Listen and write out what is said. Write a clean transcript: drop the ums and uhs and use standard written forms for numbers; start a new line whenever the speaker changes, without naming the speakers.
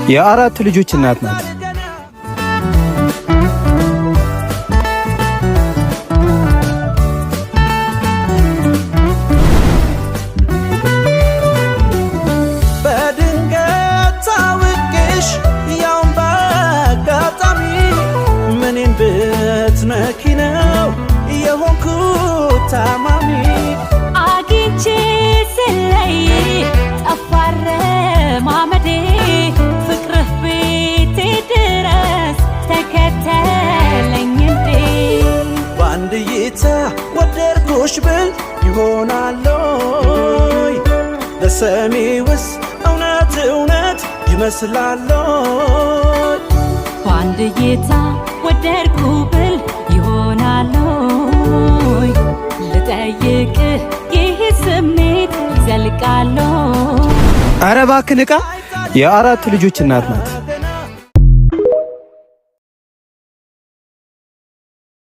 የአራት ልጆች እናት ናት።
በድንገት ታውቄሽ ያውም በአጋጣሚ፣ ምኔን ብትነኪ ነው የሆንኩት ታማሚ?
አግኝቼ ስለይ ጠፋ አረማመዴ፣ ፍቅርህ ቤቴ ድረስ ተከተለኝ እንዴ።
በአንድ እይታ ወደድኩሽ ብል ይሆናሎይ? ለሰሚውስ እውነት እውነት ይመስላሎይ?
በአንድ እይታ ወደድኩ ብል ይሆናሎይ? ልጠይቅህ ይህ ስሜት ይዘልቃሎይ?
ኧረ እባክህ ንቃ። የአራት ልጆች እናት ናት።